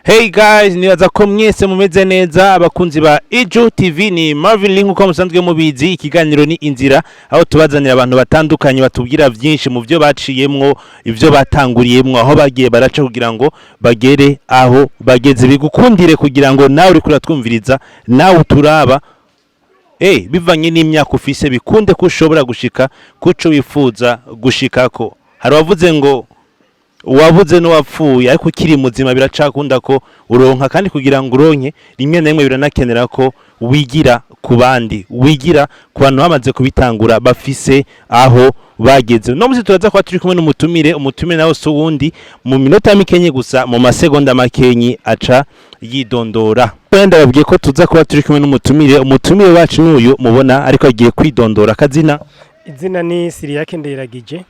Hey guys, nibaza ko mwese mumeze neza, abakunzi ba Ijo TV. Ni Marvin Link, uko musanzwe mubizi. Ikiganiro ni Inzira, aho tubazanira abantu batandukanye batubwira byinshi mu byo baciyemwo, ibyo batanguriyemwo, aho bagiye baraca kugira ngo bagere aho bageze. Bigukundire kugira ngo nawe uriko uratwumviriza, nawe uturaba, bivanye n'imyaka ufise, bikunde ko ushobora gushika kuco wifuza gushikako. Hari wavuze ngo uwabuze n'uwapfuye, ariko ukiri muzima biracakunda ko uronka. Kandi kugira ngo uronke, rimwe na rimwe biranakenera ko wigira ku bandi, wigira ku bantu bamaze kubitangura, bafise aho bageze. No musi turaza kuba turi kumwe n'umutumire. Umutumire nawe si uwundi, mu minota mikenye gusa, mu masegonda makenyi, aca yidondora. Wenda babwiye ko tuza kuba turi kumwe n'umutumire. Umutumire wacu n'uyu mubona, ariko agiye kwidondora. Akazina? Izina ni Siriyake Ndayiragije,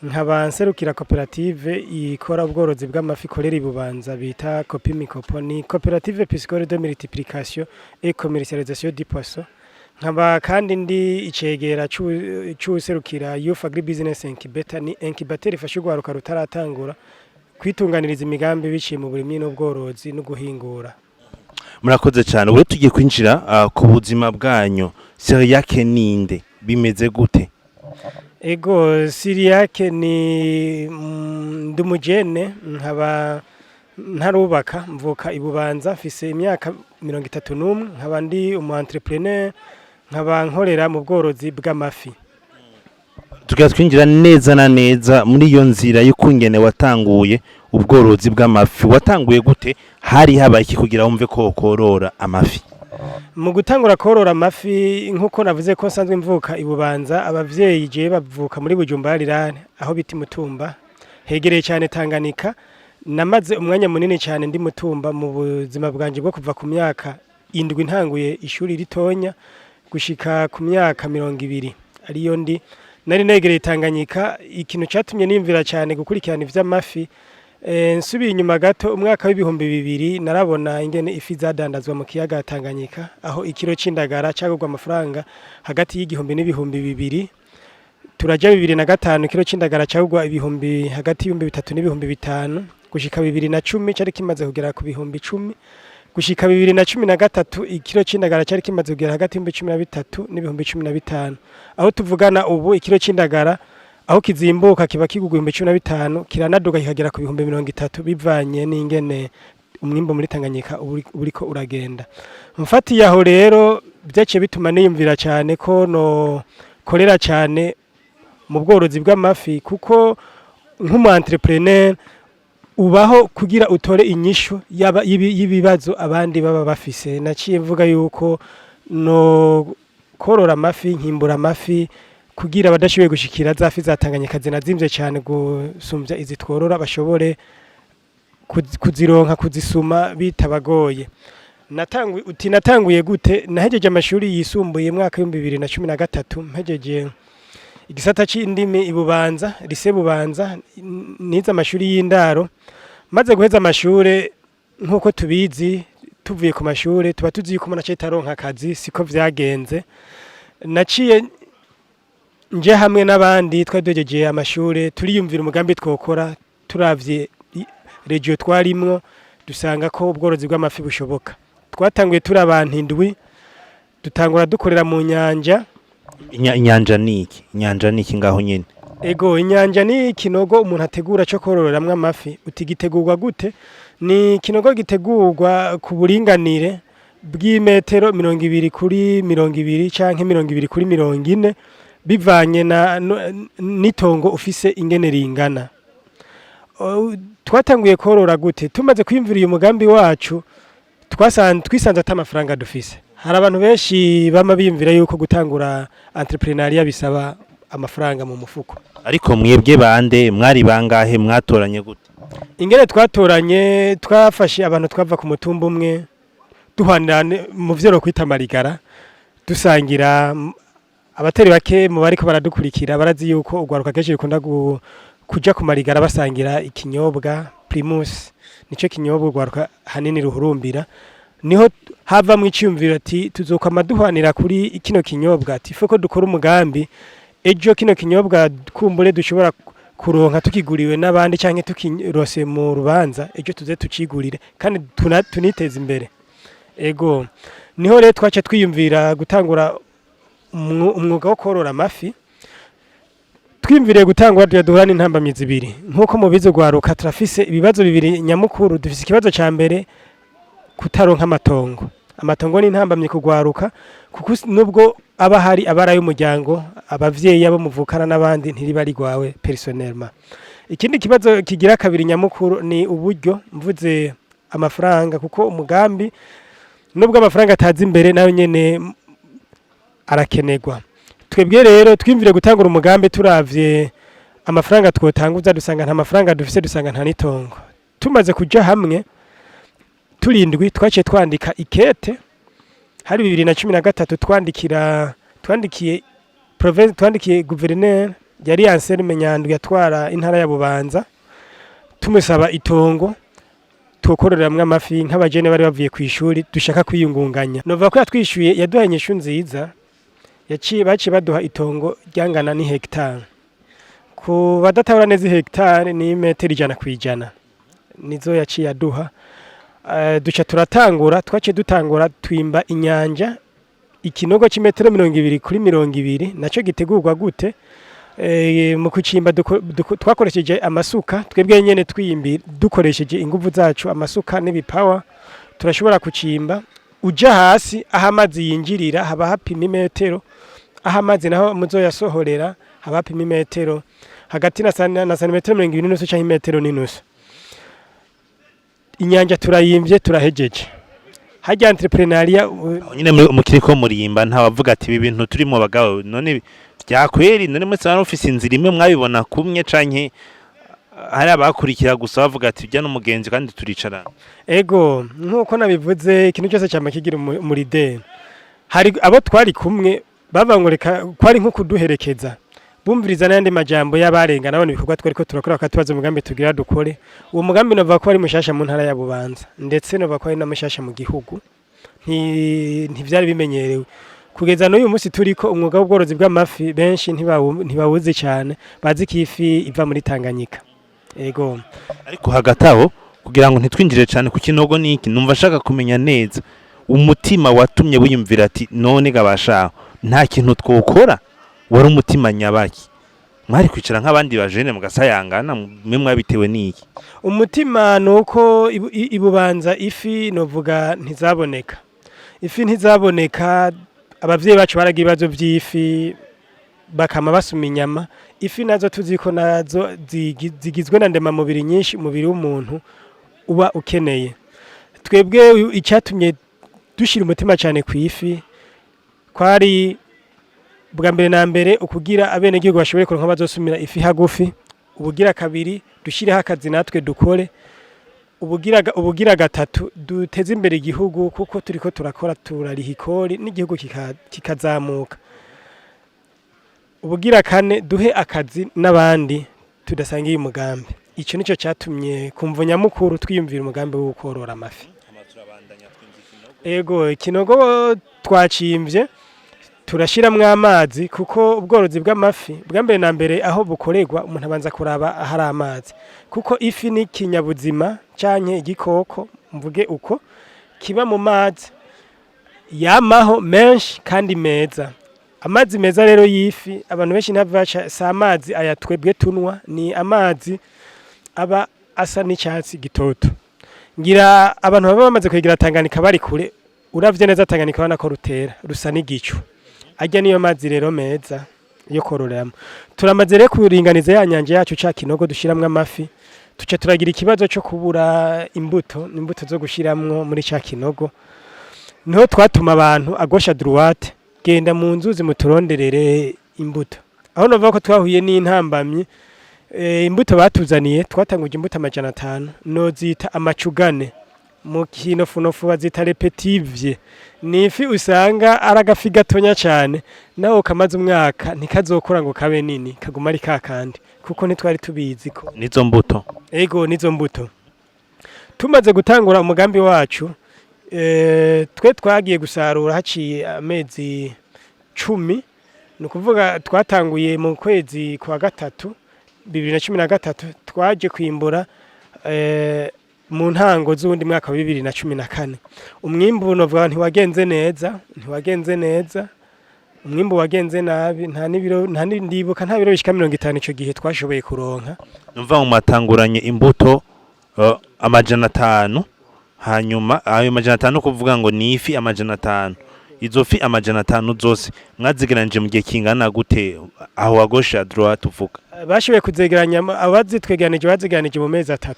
nkaba nserukira koperative ikora ubworozi bw'amafi ikorera i Bubanza bita Copi Mikopo. Ni koperative piscicole de multiplication et commercialisation du poisson. Nkaba kandi ndi icegera c'uwuserukira Youth Agri Business Incubator. Ni incubateur ifasha urwaruka rutaratangura kwitunganiriza imigambi biciye mu burimyi n'ubworozi no guhingura. Murakoze cyane. Ubu tugiye kwinjira ku buzima bwanyu. Siriyake ninde? Bimeze gute? Ego, Siriyake ni ndi umujene, nkaba ntarubaka, mvuka i Bubanza, mfise imyaka 31, nkaba ndi umu entrepreneur, nkaba nkorera mu bworozi bw'amafi. Tugira twinjira neza na neza muri iyo nzira y'ukungene watanguye ubworozi bw'amafi. Watanguye gute? Hari habaye iki kugira wumve ko korora amafi? Mu gutangura korora amafi, nk'uko navuze ko nsanzwe mvuka i Bubanza, abavyeyi je bavuka muri Bujumbura Rirare, aho bita Mutumba, hegereye cyane Tanganyika. Namaze umwanya munini cyane ndi Mutumba mu buzima bwanje bwo kuva ku myaka 7 ntanguye ishuri ritonya gushika ku myaka 20, ariyo ndi nari negereye Tanganyika. Ikintu cyatumye nimvira cyane gukurikirana ivy'amafi, nsubiye inyuma gato, umwaka w'2000 narabona ingene ifi zadandazwa mu kiyaga Tanganyika, aho ikiro c'indagara cagurwa amafaranga hagati y'1000 n'2000. Turaja 2005, ikiro c'indagara cagurwa ibihumbi hagati y'3000 n'5000. Gushika 2010 cari kimaze kugera ku 10.000. Gushika 2013 ikiro c'indagara cari kimaze kugera hagati y'13.000 n'15.000. Aho tuvugana ubu, ikiro c'indagara aho kizimbuka kiba kigurwa 15.000, kiranaduga kikagera ku 30.000, bivanye n'ingene umwimbo muri Tanganyika uriko uragenda. Mfatiye aho rero, byaciye bituma niyumvira cyane ko no korera cyane mu bworozi bw'amafi, kuko nk'umu entrepreneur ubaho kugira utore inyishu y'ibibazo abandi baba bafise. Naciye mvuga yuko no korora amafi, nkimbura amafi, kugira abadashoboye gushikira za fi za Tanganyika zinazimvye cyane gusumbya izi tworora bashobore kuzironka, kuzisuma bitabagoye. Natanguye uti natanguye gute? Nahejeje amashuri yisumbuye mwaka w'2013, mpejeje igisata c'indimi i Bubanza, lycée Bubanza, nize amashuri y'indaro. Maze guheza amashure, nk'uko tubizi, tuvuye ku mashure tuba tuzi yuko umuntu aca aronka akazi. Siko vyagenze. Naciye nje hamwe n'abandi twari duhejeje amashure, turiyumvira umugambi twokora. Turavye région twarimwo, dusanga ko ubworozi bw'amafi bushoboka. Twatanguye turi abantu 7, dutangura dukorera mu nyanja. Inyanja ni iki? Inyanja ni iki ngaho nyene? Ego, inyanja ni ikinogo umuntu ategura cyo kororeramwo amafi. Uti gitegurwa gute? Ni ikinogo gitegurwa ku buringanire bw'imetero 20 kuri 20 canke 20 kuri 40, bivanye na n'itongo ufise ingene ringana. Twatanguye korora gute? Tumaze kwiyumvira uyu mugambi wacu, twisanze ata amafaranga dufise. Hari abantu benshi bama biyumvira yuko gutangura entrepreneuriat bisaba amafaranga mu mufuko. Ariko mwebwe bande? Mwari bangahe? Mwatoranye gute? Ingene twatoranye, twafashe abantu twava ku mutumba umwe, duhwanira mu vyo kwita amarigara, dusangira. Abatari bake mu bariko baradukurikira barazi yuko urwaruka kenshi rukunda kuja ku marigara basangira ikinyobwa Primus. Nico kinyobwa urwaruka hanini ruhurumbira. Niho havamwo iciyumviro ati tuzokwama duhwanira kuri kino kinyobwa, ati ko dukora umugambi ejo kino kinyobwa kumbure dushobora. Kuronka tukiguriwe n'abandi canke tukirose mu rubanza, ejo tuze tucigurire kandi tuniteze imbere. Ego, niho rero twace twiyumvira gutangura umwuga wo korora amafi. Twiyumviriye gutangura, tuya duhura n'intambamyi zibiri. Nk'uko mubizi, rwaruka turafise ibibazo bibiri nyamukuru. Dufise ikibazo ca mbere, kutaronka amatongo. Amatongo ni intambamyi kugwaruka, kuko nubwo aba hari, aba ari ay'umuryango, abavyeyi, abo muvukana n'abandi, ntiriba rigwawe personnellement. Ikindi kibazo kigira kabiri nyamukuru ni uburyo, mvuze amafaranga, kuko umugambi nubwo amafaranga ataza imbere, nayo nyene arakenerwa. Twebwe rero twimvire gutangura umugambi, turavye amafaranga twotanguza, dusanga nta mafaranga dufise, dusanga nta n'itongo. Tumaze kuja hamwe turindwi, twaciye twandika ikete, hari 2013, twandikiye province, twandikiye gouverneur, yari Anselme Nyandwi, yatwara intara ya Bubanza, tumusaba itongo twokororeramwo amafi nk'abajene bari bavuye ku ishuri dushaka kwiyungunganya. Nova ko yatwishuye, yaduhaye inyishu nziza. Yaciye baciye baduha itongo ryangana ni hectare. Ku badatahura neza, hectare ni metero 100 ku 100, nizo yaciye aduha. Duca turatangura. Twaciye dutangura twimba inyanja, ikinogo c'imetero 20 kuri 20. Naco gitegurwa gute? Mu kucimba twakoresheje amasuka, twebwe nyene twiyimbi, dukoresheje inguvu zacu, amasuka n'ibipawa, turashobora kucimba. Uja hasi aho amazi yinjirira haba hapima imetero, aho amazi naho muzoyasohorera haba hapima imetero hagati na santimetero 25 canke imetero n'inusu. Inyanja turayimvye, turahejeje harya entrepreneuriat. Aho nyine mukiriko murimba, nta wavuga ati: "Ibi bintu turimo bagabo none vyakweri?" None mwese mwari mufise inzira imwe, mwabibona kumwe, canke hari abakurikira gusa bavuga ati: "Ujya n'umugenzi kandi turicarana"? Ego, nkuko nabivuze, ikintu cyose cyama kigira umuride. Hari abo twari kumwe bava ngo reka, kwari nko kuduherekeza, bumviriza n'ayandi majambo y'abarengana, babona ibikorwa twariko turakora, bakatubaza umugambi tugira dukore. Uwo mugambi nova ko ari mushasha mu ntara ya Bubanza, ndetse nova ko ari na mushasha mu gihugu. Ntivyari bimenyerewe. Kugeza n'uyu munsi turiko, umwuga w'ubworozi bw'amafi benshi ntibawuzi cyane, bazi ko ifi iva muri Tanganyika. Ego. Ariko hagati aho, kugira ngo ntitwinjire cyane ku kinogo niki, numva ashaka kumenya neza umutima watumye wiyumvira ati: "None gabasha nta kintu twokora." Wari umutima nyabaki? Mwari kwicara nk'abandi bajene mugasayangana, mwe mwabitewe n'iki? Umutima ni uko ibubanza ifi novuga ntizaboneka, ifi ntizaboneka. Abavyeyi bacu baragira ibibazo vy'ifi, bakama basuma inyama. Ifi nazo tuzi ko nazo zigizwe na ndemamubiri nyinshi umubiri w'umuntu uba ukeneye. Twebwe icyatumye dushira umutima cyane ku ifi kwari bwa mbere na mbere ukugira abenegihugu bashobore kuronka bazosumira ifi hagufi, ubugira kabiri dushireho akazi natwe dukore, ubugira gatatu duteze imbere igihugu, kuko turiko turakora, turariha ikori n'igihugu kikazamuka, ubugira kane duhe akazi n'abandi tudasangiye umugambi. Ico nico cyatumye kumva nyamukuru twiyumvira umugambi wo korora amafi. Ego, ikinogo twacimvye, turashiramwo amazi, kuko ubworozi bw'amafi bwa mbere na mbere aho bukorerwa umuntu abanza kuraba ahari amazi, kuko ifi ni ikinyabuzima canke igikoko, mvuge uko, kiba mu mazi yamaho menshi kandi meza. Amazi meza rero y'ifi, abantu benshi ntibaca, si amazi aya twebwe tunwa, ni amazi aba asa n'icyatsi gitoto. Ngira abantu baba bamaze kwegera Tanganyika bari kure, uravye neza Tanganyika ubona ko rutera rusa n'igicu. Arya niyo mazi rero meza yo kororeramo. Turamaze rero kuringaniza ya nyanja yacu, ca kinogo dushiramwo amafi, tuca turagira ikibazo co kubura imbuto, imbuto zo gushiramwo muri ca kinogo. Niho twatuma abantu à gauche à droite: "Genda mu nzuzi muturonderere imbuto." Aho novuga ko twahuye n'intambamyi, imbuto batuzaniye, twatanguje imbuto 500, nozita amacugane, mu kinofunofu bazita les pétiviers. Ni ifi usanga ari agafi gatonya cane, nawe kamaze umwaka ntikazokura ngo kabe nini, kaguma ari kakandi, kuko ntitwari tubizi ko Nizo mbuto? Ego, nizo mbuto. Tumaze gutangura umugambi wacu, twe twagiye gusarura haciye amezi 10, ni ukuvuga twatanguye mu kwezi kwa gatatu. 2013, twaje kwimbura mu ntango z'uwundi mwaka wa 2014. Umwimbu novuga ntiwagenze neza, ntiwagenze neza. Umwimbu wagenze nabi, nta n'ibiro, nta ndibuka nta biro bishika 50 ico gihe twashoboye kuronka. Numva mu matanguranye imbuto 500, hanyuma ayo 500 kuvuga ngo ni ifi 500. Izo fi 500 zose mwazigeranije mu gihe kingana gute, aho wa gauche à droite uvuga? Bashoboye kuzegeranya, abazitwegeranije bazegeranije mu mezi 3.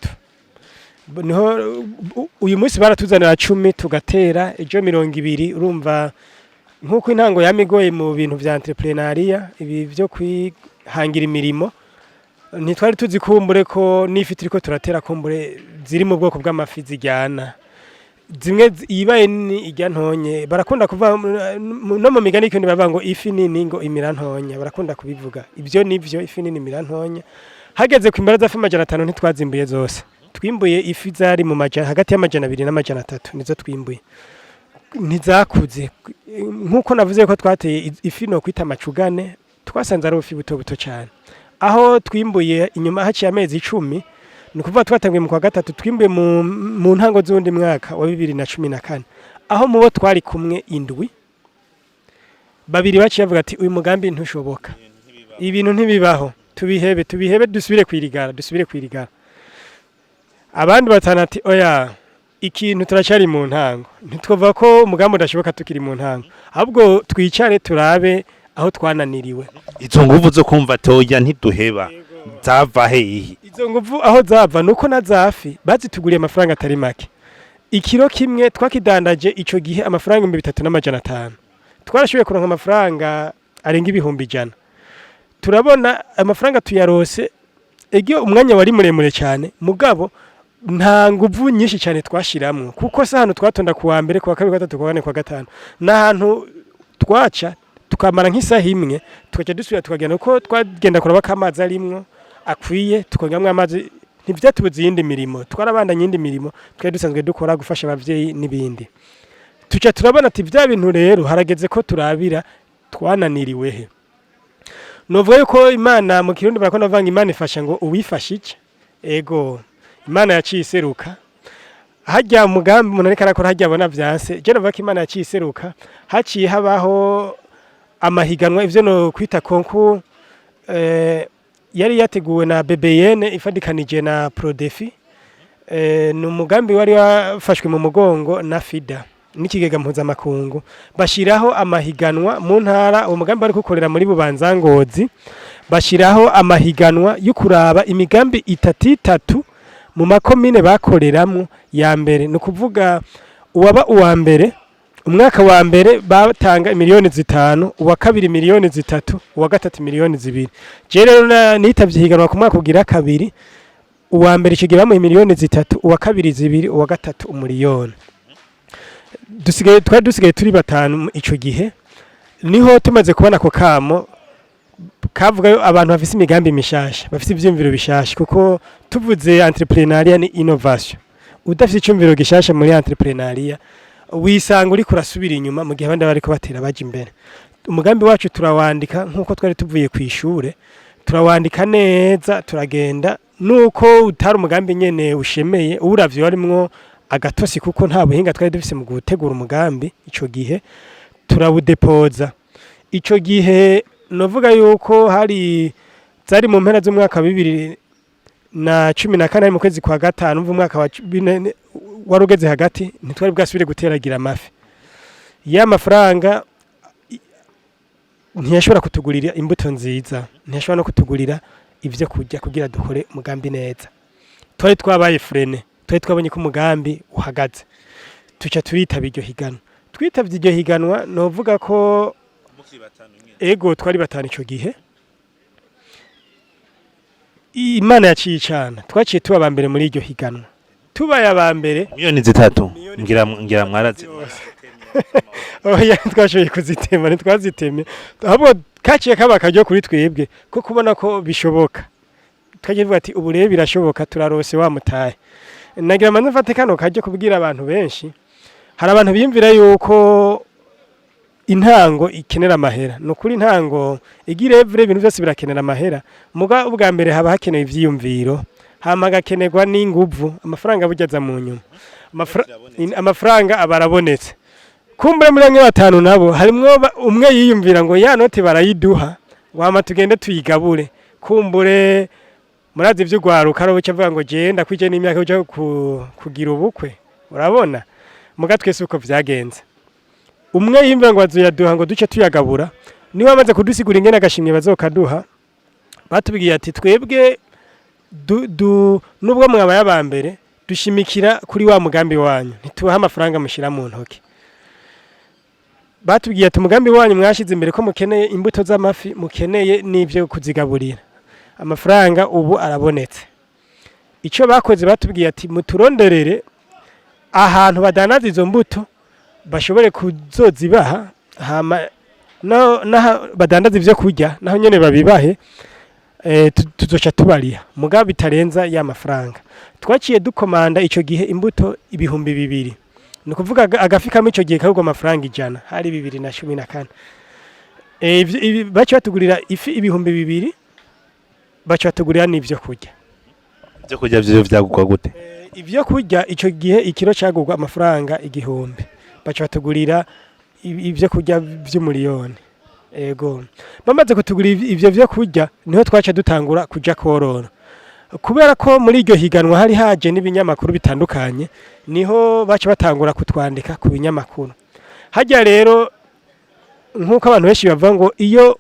Niho uyu munsi baratuzanira 10 tugatera, ejo 20. Urumva nk'uko intango yamigoye mu bintu vya entrepreneuriat, ibi vyo kwihangira imirimo, ntitwari tuzi kumbure ko n'ifi turiko turatera kumbure ziri mu bwoko bw'amafi zijyana zimwe iyibaye nini ijya ntonye. Barakunda kuva no mu migani y'ikirundi bavuga ngo ifi nini ngo imira ntonya, barakunda kubivuga ibyo. Nivyo, ifi nini imira ntonya. Hageze ku imbara z'afi 500 ntitwazimbuye zose. Twimbuye ifi zari mu majana, hagati y'200 n'300 nizo twimbuye. Ntizakuze nk'uko navuze ko twateye ifi no kwita amacugane, twasanze ari ubufi buto buto cyane. Aho twimbuye inyuma haciye amezi 10, ni ukuvuga twatanguye mu kwa gatatu, twimbuye mu ntango z'undi mwaka wa 2014, aho mu bo twari kumwe indwi, babiri baciye bavuga ati: "Uyu mugambi ntushoboka, ibintu ntibibaho, tubihebe, tubihebe, dusubire kwirigara, dusubire kwirigara." Abandi batanu ati: "Oya, ikintu turacari mu ntango, ntitwova ko umugambi udashoboka tukiri mu ntango, ahubwo twicare turabe aho twananiriwe." Izo nguvu zo kumva toya ntiduheba zava hehe? Izo nguvu aho zava nuko na zafi bazituguriye amafaranga atari make. Ikiro kimwe twakidandaje ico gihe amafaranga 3500. Twarashoboye kuronka amafaranga arenga 100,000. Turabona amafaranga tuyarose ego, umwanya wari muremure cyane, mugabo nta nguvu nyinshi cyane twashiramwo, kuko se ahantu twatonda kuwa mbere, kuwa kabiri, kuwa gatatu, kuwa kane, kuwa gatanu, n'ahantu twaca tukamara nk'isaha imwe, tugaca dusubira tukagenda, kuko twagenda kuraba ko amazi arimwo akwiye, tukongeramwo amazi. Ntivyatubuza iyindi mirimo, twarabandanya iyindi mirimo twari dusanzwe dukora, gufasha abavyeyi n'ibindi. Tuca turabona ati vya bintu rero harageze ko turabira twananiriwe he. Novuga yuko Imana, mu Kirundi barakunda bavuga ngo Imana ifasha ngo uwifashe iki. Ego, Imana yaciye iseruka harya umugambi umuntu ariko arakora, harya abona vyanse. Je novuga ko Imana yaciye iseruka, haciye habaho amahiganwa, ivyo no kwita concours, yari yateguwe na BBN ifadikanije na Prodefi. Ni umugambi wari wafashwe mu mugongo na FIDA n'ikigega mpuzamakungu, bashiraho amahiganwa mu ntara. Uwo mugambi wari kukorera muri Bubanza, Ngozi. Bashiraho amahiganwa yo kuraba imigambi itatu itatu mu makomine bakoreramwo ya mbere. Ni ukuvuga uwaba uwa mbere umwaka wa mbere batanga 5 miliyoni, uwa kabiri 3 miliyoni, uwa gatatu 2 miliyoni. Je rero nitavye ihiganwa ku mwaka ugira kabiri. Uwa mbere ico gihe bamuha 3 miliyoni, uwa kabiri 2, uwa gatatu 1 miliyoni. Dusigaye, twari dusigaye turi batanu ico gihe. Niho tumaze kubona ako kamo kavuga abantu bafise imigambi mishasha, bafise ivyiyumviro bishasha, kuko tuvuze entrepreneuriat ni innovation. Udafise icumviro gishasha muri entrepreneuriat, wisanga uriko urasubira inyuma mu gihe abandi bariko batera baja imbere. Umugambi wacu turawandika nk'uko twari tuvuye ku ishure, turawandika neza, turagenda. Nuko utari umugambi nyene ushemeye, uwuravye warimwo agatosi, kuko nta buhinga twari dufise mu gutegura umugambi ico gihe. Turawudepoza ico gihe, novuga yuko hari zari mu mpera z'umwaka wa 2014, mu kwezi kwa gatanu. Umva, umwaka wa wari ugeze hagati, ntitwari bwasubire guteragira amafi. Ya mafaranga ntiyashobora kutugurira imbuto nziza, ntiyashobora no kutugurira ivyo kurya kugira dukore umugambi neza. Twari twabaye freiné, twari twabonye ko umugambi uhagaze. Tuca turitaba iryo higanwa. Twitavye iryo higanwa, novuga ko ego twari batanu ico gihe. Imana yaciye icana, twaciye tuba aba mbere muri iryo higanwa. Tubaye aba mbere, 3 miliyoni ngira mwarazi. Oya, twashoboye kuzitema, ntitwazitemye, ahubwo kaciye kaba akaryo kuri twebwe ko kubona ko bishoboka. Twagiye tuvuga ati ubu rero birashoboka, turarose wa mutahe. Nagira manze mfate kano karyo kubwira abantu benshi. Hari abantu biyumvira yuko Intango ikenera amahera. Ni ukuri, intango igirevure, ibintu byose birakenera amahera. Muga ubwa mbere haba hakenewe ivyiyumviro, hama hagakenerwa n'inguvu. Amafaranga burya aza mu nyuma. Amafaranga aba arabonetse. Kumbure muri bamwe batanu nabo harimwo umwe yiyumvira ngo ya noti barayiduha, wama tugende tuyigabure. Kumbure murazi ivy'ugwaruka, ari uca avuga ngo genda kwije n'imyaka uja kugira ubukwe, urabona. Muga twese uko vyagenze, umwe yiyumvira ngo bazoyaduha ngo duce tuyagabura, niwe amaze kudusigura ingene agashimwe bazokaduha. Batubwiye ati: "Twebwe nubwo mwabaye aba mbere, dushimikira kuri wa mugambi wanyu, ntitubaha amafaranga mushira mu ntoki." Batubwiye ati: "Umugambi wanyu mwashize imbere ko mukeneye imbuto z'amafi, mukeneye n'ibyo kuzigaburira, amafaranga ubu arabonetse." Icyo bakoze, batubwiye ati: "Muturonderere ahantu badandaza izo mbuto bashobore kuzozibaha, hama naho badandaza ivyo kurya naho nyene babibahe, tuzoca tubariha, mugabo bitarenza ya mafaranga." Twaciye dukomanda ico gihe imbuto 2000. Ni ukuvuga agafi kamwe ico gihe kagurwa amafaranga 100, hari 2014. Baciye batugurira ifi 2000, baciye batugurira n'ivyo kurya. Ibyo kurya vyo vyagurwa gute? Ibyo kurya ico gihe ikiro cagurwa amafaranga 1000. Baca batugurira ibyo kurya vy'umuriyoni. Ego, bamaze kutugurira ivyo vyo kurya, niho twaca dutangura kuja korora. Kubera ko muri iryo higanwa hari haje n'ibinyamakuru bitandukanye, niho baca batangura kutwandika ku binyamakuru. Hajya rero, nk'uko abantu benshi bavuga ngo iyo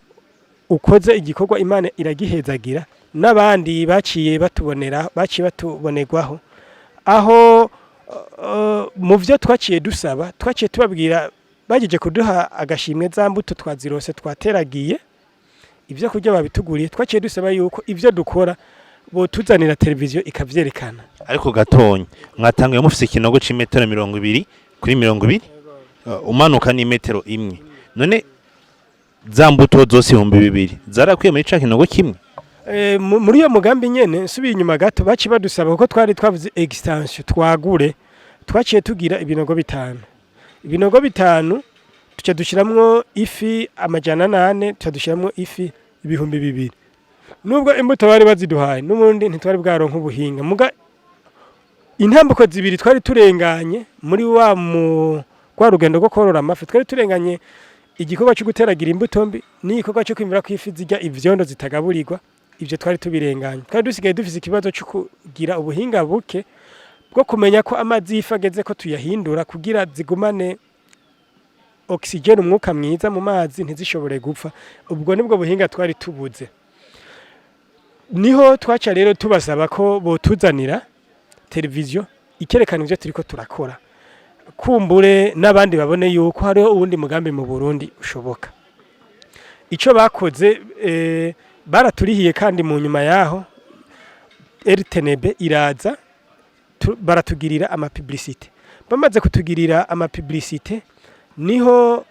ukoze igikorwa Imana iragihezagira, n'abandi baciye batubonera, baciye batubonerwaho. Aho mu vyo twaciye dusaba, twaciye tubabwira bagejeje kuduha agashimwe, za mbuto twazirose, twateragiye, ibyo kurya babituguriye, twaciye dusaba yuko ibyo dukora botuzanira televiziyo ikavyerekana. Ariko gatonya, mwatanguye mufise ikinogo c'imetero 20 kuri 20, umanuka n'imetero 1. None za mbuto zose 2000 zarakwiye muri ca kinogo kimwe? Muri iyo mugambi nyene, nsubiye inyuma gato, baciye badusaba, kuko twari twavuze extension, twagure, twaciye tugira ibinogo bitanu. Ibinogo bitanu, tuca dushiramwo ifi 800, tuca dushiramwo ifi 2000. Nubwo imbuto bari baziduhaye, n'ubundi ntitwari bwaronka ubuhinga. Muga intambuko zibiri twari turenganye muri wa mu rwa rugendo rwo korora amafi, twari turenganye igikorwa cyo guteragira imbuto mbi n'igikorwa cyo kwimvira ko ifi zirya ivyondo zitagaburirwa. Ivyo twari tubirenganye. Twari dusigaye dufise ikibazo cyo kugira ubuhinga buke bwo kumenya ko amazi y'ifi ageze ko tuyahindura, kugira zigumane oxygène, umwuka mwiza mu mazi, ntizishobore gupfa. Ubwo nibwo buhinga twari tubuze. Niho twaca rero tubasaba ko botuzanira televiziyo ikerekana ivyo turiko turakora, kumbure n'abandi babone yuko hariho uwundi mugambi mu Burundi ushoboka. Ico bakoze, baraturihiye, kandi mu nyuma yaho RTNB iraza, baratugirira ama publicité. Bamaze kutugirira ama publicité, niho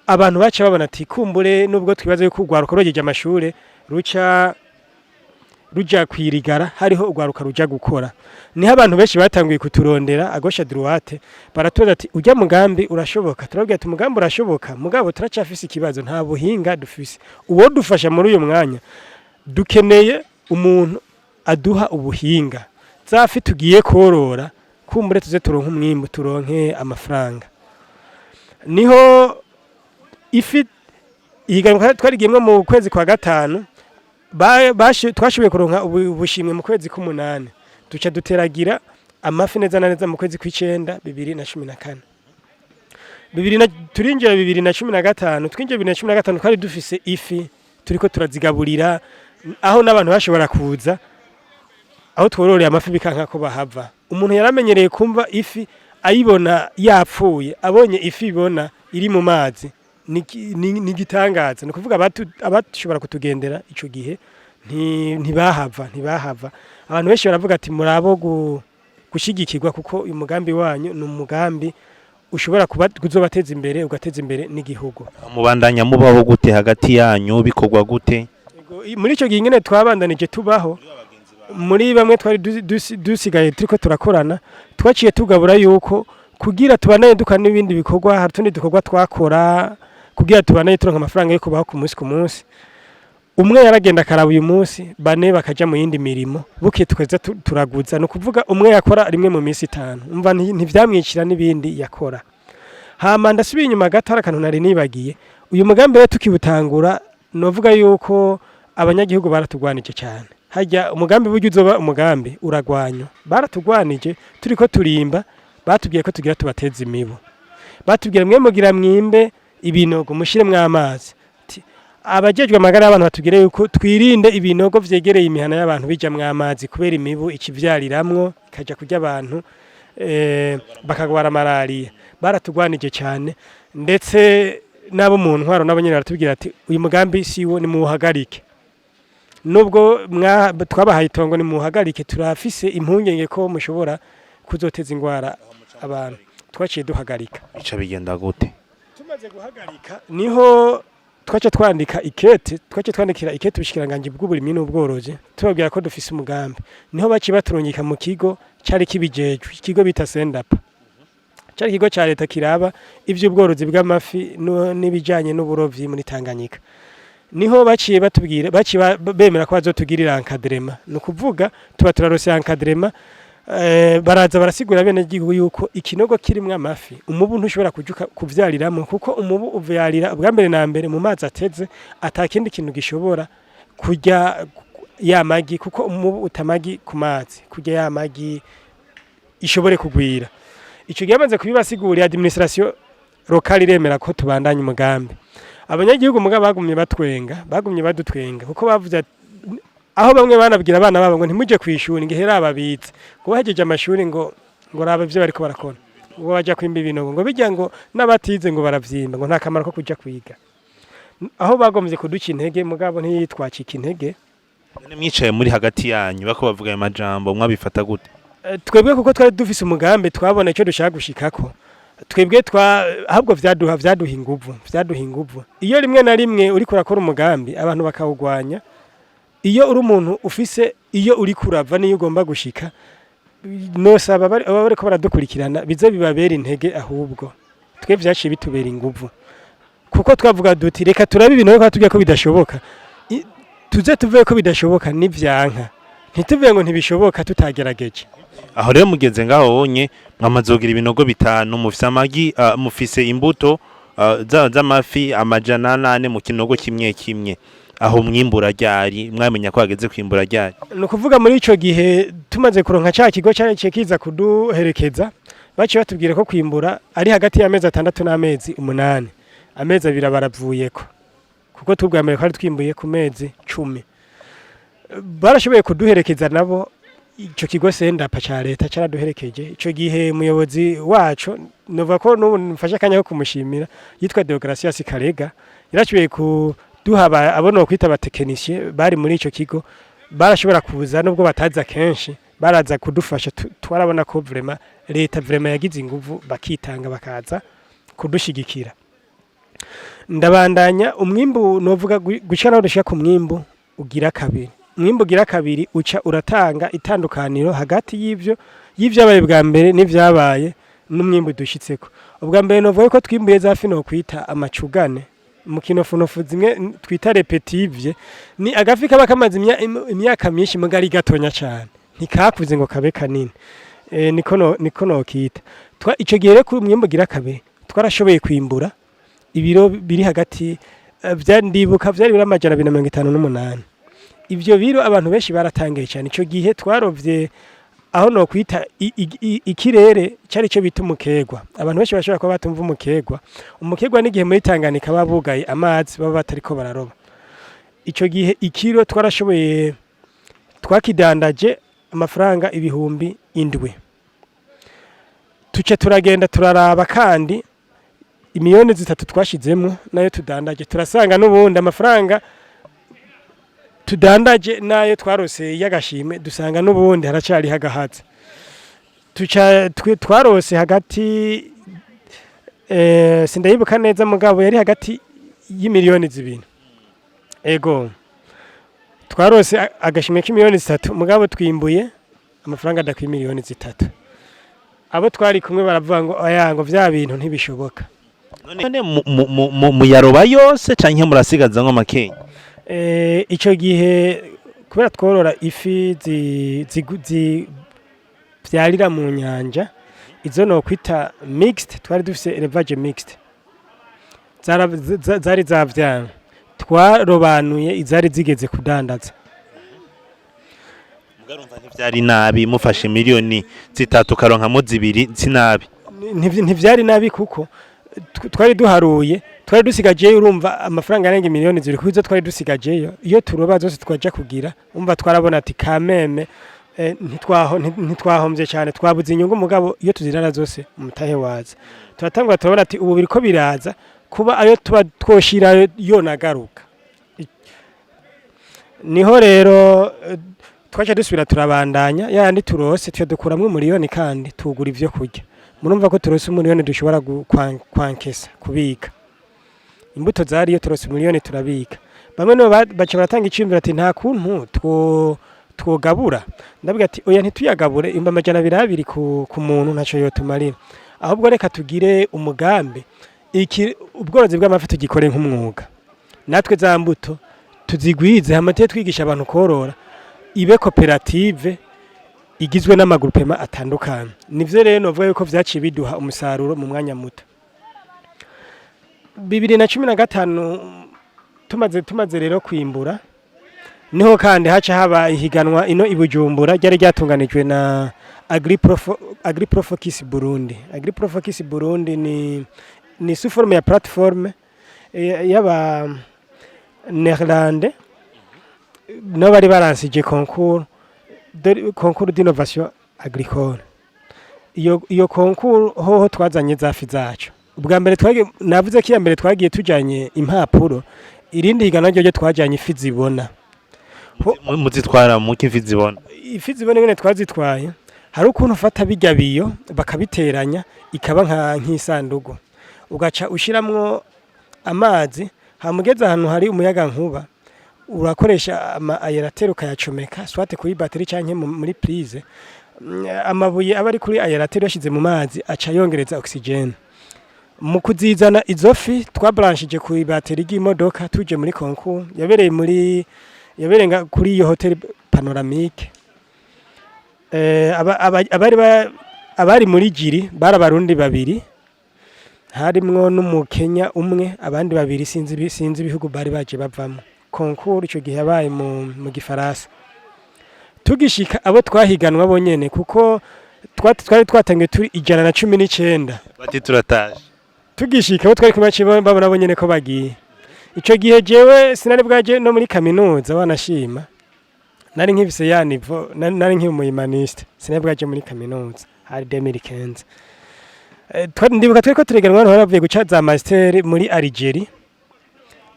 abantu baca babona ati kumbure nubwo twibaza yuko urwaruka ruhejeje amashure ruca ruja kwirigara, hariho urwaruka ruja gukora. Niho abantu benshi batanguye kuturondera à gauche à droite, baratubaza ati: "Ujya mugambi urashoboka?" Turabwira ati: "Umugambi urashoboka, mugabo turacafise ikibazo, nta buhinga dufise. Uwo dufasha muri uyu mwanya, dukeneye umuntu aduha ubuhinga, zafi tugiye korora, kumbure tuze turonke umwimbu, turonke amafaranga." Niho ifi ihiganwa twarigiyemwo mu kwezi kwa gatanu, twashoboye kuronka ubushimwe mu kwezi k'umunani, duca duteragira amafi neza na neza mu kwezi kw'icenda 2014. Bibiri na turinjira 2015, twinjiye 2015 twari dufise ifi turiko turazigaburira, aho n'abantu bashobora kuza aho twororeye amafi bikanka ko bahava. Umuntu yaramenyereye kumva ifi ayibona yapfuye, abonye ifi ibona iri mu mazi ni igitangaza. Ni ukuvuga abashobora kutugendera ico gihe ntibahava. Abantu benshi baravuga ati: "Murabo gushigikirwa, kuko uyu mugambi wanyu ni umugambi ushobora kuba kuzobateza imbere, ugateza imbere n'igihugu." Mubandanya mubaho gute hagati yanyu? Bikorwa gute? Ego, muri ico gihe ingene twabandanije tubaho, muri bamwe twari dusigaye turiko turakorana, twaciye tugabura yuko kugira tubandanye dukora n'ibindi bikorwa. Hari utundi dukorwa twakora. Kugira tubanaye turonka amafaranga yo kubaho ku munsi ku munsi. Umwe yaragenda akaraba uyu munsi, bane bakaja mu yindi mirimo, buke tukeza turaguza. Ni ukuvuga umwe yakora rimwe mu minsi 5, umva ntivyamwicira n'ibindi yakora. Hama ndasubiye inyuma gato, hari akantu nari nibagiye. Uyu mugambi rero tukiwutangura, novuga yuko abanyagihugu baratugwanije cyane. Harya umugambi burya uzoba umugambi uragwanywa. Baratugwanije turiko turimba, batubwiye ko tugira tubateze imibu. Batubwira: "Mwe mugira mwimbe ibinogo, mushiremwo amazi." Abajejwe amagara y'abantu batubwire yuko twirinde ibinogo vyegereye imihana y'abantu bijamwo amazi, kubera imibu ikivyariramwo ikaja kurya abantu, bakagwara malariya. Baratugwanije cyane, ndetse n'abo mu ntwaro nabo nyene baratubwira ati: "Uyu mugambi siwo, nimuwuhagarike. Nubwo twabahaye itongo, nimuwuhagarike, turafise impungenge ko mushobora kuzoteza ingwara abantu." Twaciye duhagarika. Bica bigenda gute? Tumaze guhagarika, niho twaca twandika ikete, twaca twandikira ikete ubushikiranganji bw'uburimyi n'ubworozi, tubabwira ko dufise umugambi. Niho baciye baturungika mu kigo cari kibijejwe, ikigo bita Sendapa. Cari ikigo ca leta kiraba ivy'ubworozi bw'amafi n'ibijanye n'uburovyi muri Tanganyika. Niho baciye batubwira, baciye bemera ko bazotugirira encadrement. Ni ukuvuga tuba turarose encadrement. Baraza barasigura bene gihugu yuko ikinogo kirimwo amafi umubu ntushobora kujuka kuvyariramwo, kuko umubu uvyarira ubwa mbere na mbere mu mazi ateze, atakindi kintu gishobora kurya ya magi, kuko umubu utamagi ku mazi kurya ya magi ishobore kugwira. Ico gihe bamaze kubibasigurira, administration locale iremera ko tubandanya umugambi. Abanyagihugu mugabo bagumye batwenga, bagumye badutwenga, kuko bavuze aho bamwe banabwira abana babo ngo ntimuje kwishuri, ngo ihera ababitse, ngo bahejeje amashuri, ngo raba ivyo bariko barakora, ngo baja kwimba ibinogo, ngo bijya, ngo n'abatize ngo baravyimba, ngo nta kamaro ko kuja kwiga. Aho bagomvye kuduca intege, mugabo ntitwacika intege. None mwicaye muri hagati yanyu bako bavuga ayo majambo, mwabifata gute? Twebwe kuko twari dufise umugambi, twabona icyo dushaka gushikako. Twebwe twa ahubwo vyaduha inguvu, vyaduha inguvu. Iyo rimwe na rimwe uriko urakora umugambi abantu bakawugwanya, iyo uri umuntu ufise iyo uri kurava niyo ugomba gushika, nosaba aba bariko baradukurikirana bize bibabera intege. Ahubwo twe vyaciye bitubera inguvu, kuko twavuga duti: "Reka turabe ibintu bariko batubwira ko bidashoboka. Tuze tuvuge ko bidashoboka nivyanka, ntituvuge ngo ntibishoboka tutagerageje." Aho rero mugeze ngaho wonye, mwamaze ibinogo bitanu, mufise amagi, mufise imbuto z'amafi 400 mu kinogo kimwe kimwe. Aho mwimbura ryari? Mwamenya ko hageze kwimbura ryari? Ni ukuvuga muri ico gihe tumaze kuronka ca kigo cari kiza kuduherekeza, baciye batubwira ko kwimbura ari hagati y'amezi 6 n'amezi 8. Amezi 2 baravuyeko, kuko tubwa mbere twari twimbuye ku mezi 10. Barashoboye kuduherekeza nabo, ico kigo Sendapa ca leta caraduherekeje. Ico gihe umuyobozi waco, novuga ko n'ubu mfashe akanya ko kumushimira, yitwa Deogratias Karega. Yarashoboye kuduha abo nokwita abatekinisiye bari muri ico kigo. Barashobora kuza, nubwo bataza kenshi, baraza kudufasha. Twarabona ko vraiment leta vraiment yagize inguvu, bakitanga bakaza kudushigikira. Ndabandanya umwimbu, novuga guca naho dushika ku mwimbu ugira kabiri. Umwimbu ugira kabiri uca uratanga itandukaniro hagati y'ivyabaye bwa mbere n'ivyabaye n'umwimbu dushitseko. Ubwa mbere novuga ko twimbuye za fi nokwita amacugane mu kinofunofu, zimwe twita répétitive. Ni agafi kaba kamaze imyaka myinshi muga ari gatonya cane, ntikakuze ngo kabe kanini. Niko nokita. Ico gihe rero ku mwimbu ugira kabiri twarashoboye kwimbura ibiro biri hagati, ndibuka vyari biri 258. Ivyo biro abantu benshi baratangaye cyane. Ico gihe twarovye aho nokwita ikirere cari cyo bita umukegwa. Abantu benshi bashobora kuba batumva umukegwa. Umukegwa n'igihe muri Tanganyika baba bugaye amazi, baba batariko bararoba. Ico gihe ikiro twarashoboye, twakidandaje amafaranga 7000. Tuce turagenda turaraba kandi imiliyoni 3 twashizemo nayo tudandaje, turasanga n'ubundi amafaranga tudandaje nayo twarose y'agashimwe, dusanga n'ubundi haracariho agahatsi. Tuca twarose hagati, sindayibuka neza, mugabo yari hagati y'imiliyoni 2. Ego, twarose agashimwe k'imiliyoni 3, mugabo twimbuye amafaranga adakwiye miliyoni 3. Abo twari kumwe baravuga ngo: "Oya," ngo: "vya bintu ntibishoboka." None muyaroba yose canke murasigazamwo makenya? Ico gihe kubera tworora ifi zivyarira mu nyanja, izo nokwita mixte, twari dufise élevage mixte, zari zavyara, twarobanuye izari zigeze kudandaza. Mugarumva ntivyari nabi, mufashe miliyoni 3 ukaronkamo 2, si nabi. Ntivyari nabi kuko twari duharuye, twari dusigajeyo, urumva, amafaranga arenga miliyoni 2 kuko izo twari dusigajeyo iyo turoba zose twaja kugira, umva, twarabona ati kameme ntitwahombye cyane, twabuze inyungu, mugabo iyo tuzirara zose umutahe waza. Turatangura turabona ati ubu biriko biraza kuba ayo tuba twoshirayo yonagaruka. Niho rero twaca dusubira turabandanya, yandi turose tuya dukuramwo 1 miliyoni kandi tugura ivyo kurya. Murumva ko turose 1 miliyoni dushobora kwankesa, kubika imbuto zariyo. Turose 1 miliyoni turabika. Bamwe nibo baca baratanga iciyumviro ati nta kuntu twogabura. Ndavuga ati oya, ntituyagabure, 200,000 ku muntu ntaco yotumarira, ahubwo reka tugire umugambi, iki ubworozi bw'amafi tugikore nk'umwuga, natwe za mbuto tuzigwize, hama tube twigisha abantu korora, ibe koperative igizwe n'ama groupements atandukanye. Nivyo rero novuga yuko vyaciye biduha umusaruro mu mwanya muto. 2015 tumaze rero kwimbura, niho kandi haca haba ihiganwa ino i Bujumbura ryari ryatunganijwe na Agriprofocus Burundi. Agriprofocus Burundi ni sous forme ya plateforme y'aba Néerlandais, nabo bari baransije concours d'innovation agricole. Iyo concours hoho twazanye za fi zacu. Ubwa mbere twagiye, navuze ko iya mbere twagiye tujanye impapuro, irindi higanwa ryo twajanye ifi zibona. Muzitwara mu kivi zibona? Ifi zibona ingene twazitwaye, hari ukuntu ufata bijya biyo bakabiteranya ikaba nk'isandugu, ugaca ushiramwo amazi, hamugeze ahantu hari umuyaga nkuba, urakoresha ama aérateur ukayacomeka soit kuri batterie canke muri prise. Amabuye aba ari kuri aérateur yashize mu mazi aca yongereza oxygène. Mu kuzizana izo fi twabranchije ku batterie ry'imodoka, tuje muri concours yabereye muri yabereye kuri iyo hôtel Panoramique. Abari muri jury bari Abarundi babiri, harimwo n'Umukenya umwe, abandi babiri sinzi ibihugu bari baje bavamo. Concours ico gihe yabaye mu Gifaransa. Tugishika, abo twahiganwa bonyene, kuko twari twatangiye turi 119. Bati turataje. Tugishika, abo twari kumwe baciye babona bonyene ko bagiye. Ico gihe jewe sinari bwaje no muri kaminuza, wanashima nari nkifise ya niveau, nari nkiri umuhumaniste, sinari bwaje muri kaminuza, hari 2015. Ndibuka twariko tureganwa abantu bari bavuye guca za master muri Algeria.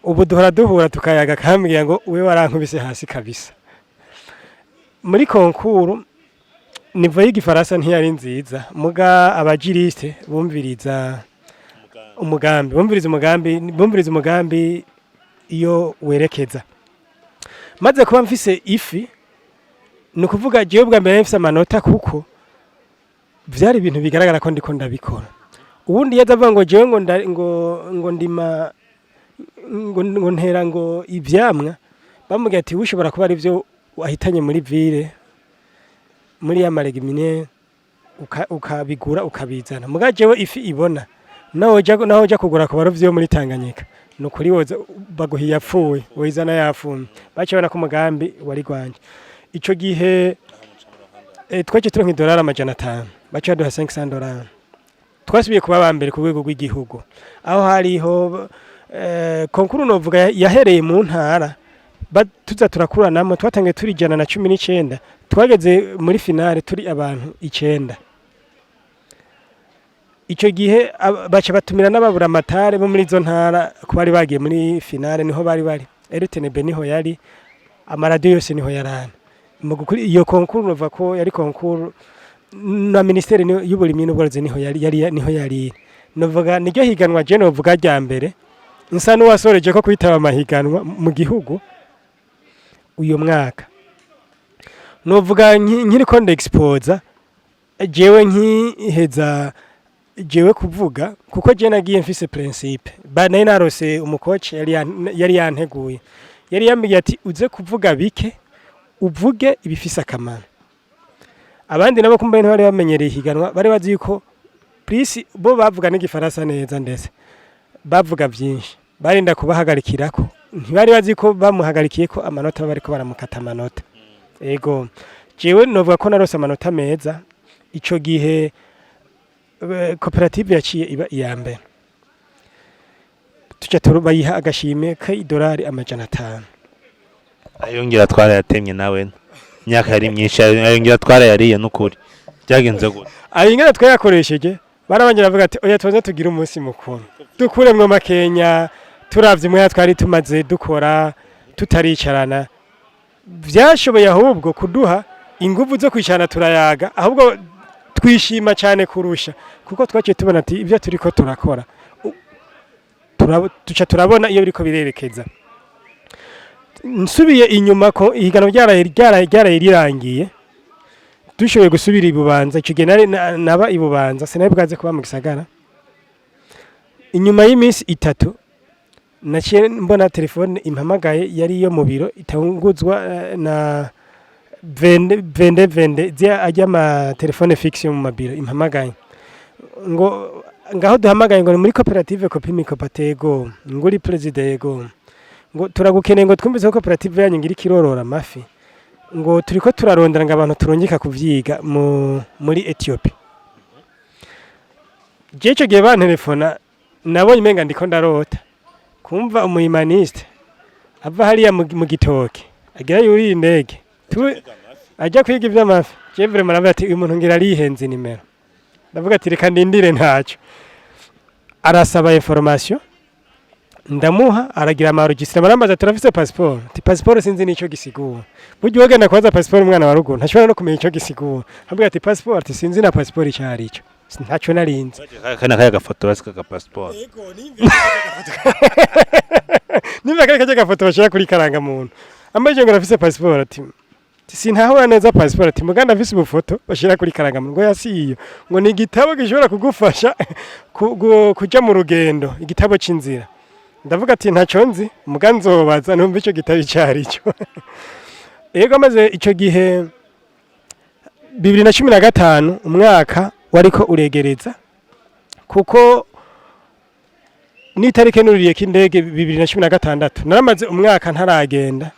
Ubu duhora duhura tukayaga, akambwira ngo we warankubise hasi kabisa muri concours. Niveau y'Igifaransa ntiyari nziza, muga aba juristes bumviriza umugambi, bumviriza umugambi iyo werekeza. Maze kuba mfise ifi, ni ukuvuga jewe bwa mbere mfise amanota, kuko vyari ibintu bigaragara ko ndiko ndabikora. Ubundi yaza avuga ngo jewe ngo ndima, ngo ntera ngo ivyamwa, bamubwira ati ushobora kuba ari byo wahitanye muri ville muri ya ma légumineuses, ukabigura ukabizana. Muga jewe ifi ibona, naho uja kugura ku barovyi bo muri Tanganyika, nukuri woza baguha iyapfuye, woyizana yapfuye. Baciye babona ko umugambi wari gwanje. Ico gihe twaciye turonka idolari 500, baciye baduha 500 dollars. Twasubiye kuba aba mbere ku rwego rw'igihugu, aho hariho concours novuga yahereye mu ntara, tuza turakuranamo. Twatangiye turi 119, twageze muri finale turi abantu 9. Ico gihe baca batumira n'ababuramatare bo muri izo ntara ko bari bagiye muri finale, niho bari bari, RTNB niho yari, amaradiyo yose niho yarari. Mu gukuri iyo concours, nova ko yari concours na ministeri y'uburimyi n'ubworozi niho yari niho yari. Novuga niryo higanwa je novuga rya mbere nsa n'uwasoreje ko kwitaba amahiganwa mu gihugu uyu mwaka. Novuga nkiriko ndexposa jewe nkiheza. Jewe kuvuga, kuko je nagiye mfise principe, ba nari narose umu coach yari yanteguye, yari yambwiye ati: "Uze kuvuga bike, uvuge ibifise akamaro." Abandi nabo kumbe ntibari bamenyereye ihiganwa, bari bazi yuko plus bo bavuga n'igifaransa neza, ndetse bavuga byinshi, barinda kubahagarikirako. Ntibari bazi ko bamuhagarikiye ko amanota bariko baramukata amanota. Ego, jewe novuga ko narose amanota meza ico gihe. Koperative yaciye iba iya mbere, tuca bayiha agashimwe k'idolari 500. Ayongera twarayatemye nawe, imyaka yari myinshi, ayongera twarayariye n'ukuri. Byagenze gute? Ayo ingana twayakoresheje, barabanje bavuga ati: "Oya, tubanze tugire umunsi mukuru, dukuremwo makenya." Turavye umwanya twari tumaze dukora tutaricarana, vyashoboye ahubwo kuduha inguvu zo kwicarana turayaga, ahubwo twishima cyane kurusha, kuko twaciye tubona ati ibyo turiko turakora, tuca turabona iyo biriko birerekeza. Nsubiye inyuma, ko ihiganwa ryaraye rirangiye, dushoboye gusubira i Bubanza. Icyo gihe nari naba i Bubanza, sinari bwaze kuba mu gisagara. Inyuma y'iminsi 3 naciye mbona telefone impamagaye, yari iyo mu biro, itanguzwa na vingt-deux vingt-deux vingt-deux, zia ajya ama téléphone fixe yo mu mabiro impamagaye, ngo ngaho duhamagaye, ngo ni muri koperative Copimi Kopatego, ngo uri président? Yego. Ngo turagukeneye, ngo twumvise ko koperative yanyu ngira ikirorora amafi, ngo turiko turarondera ngo abantu turungika kuvyiga muri Ethiopia. Je ico gihe bantelefona nabonye umenga ndiko ndarota, kumva umu humaniste ava hariya mu gitoke agira yuriye indege ajya kwiga ivy'amafi. Je vraiment navuga ati: "Uyu muntu ngira arihenze nimero." Ndavuga ati: "Reka ndindire, ntaco." Arasaba information, ndamuha, aragira ama enregistrement, arambaza: "Turafise passeport?" Ati: "Passeport sinzi nico gisigura." Burya wogenda kubaza passeport umwana wa ruguru ntashobora no kumenya ico gisigura. Ambwira ati: "Passeport?" Ati: "Sinzi na passeport ico arico, ntaco narinzi." Kana kaya gafoto basi kaka passport. Nimba kari kajya gafoto bashira kuri karangamuntu. Ambaje ngo arafise passeport, ati: "Sintahura neza passeport." Ati: "Muganda afise ubufoto bashira kuri karangamuntu." Ngo yasiyo, ngo ni igitabo gishobora kugufasha kuja mu rugendo, igitabo c'inzira. Ndavuga ati: "Ntaco nzi, muga nzobaza numva ico gitabo ico arico." Yego, maze ico gihe 2015, umwaka wariko uregereza, kuko n'itariki nuririye indege 2016, naramaze umwaka ntaragenda.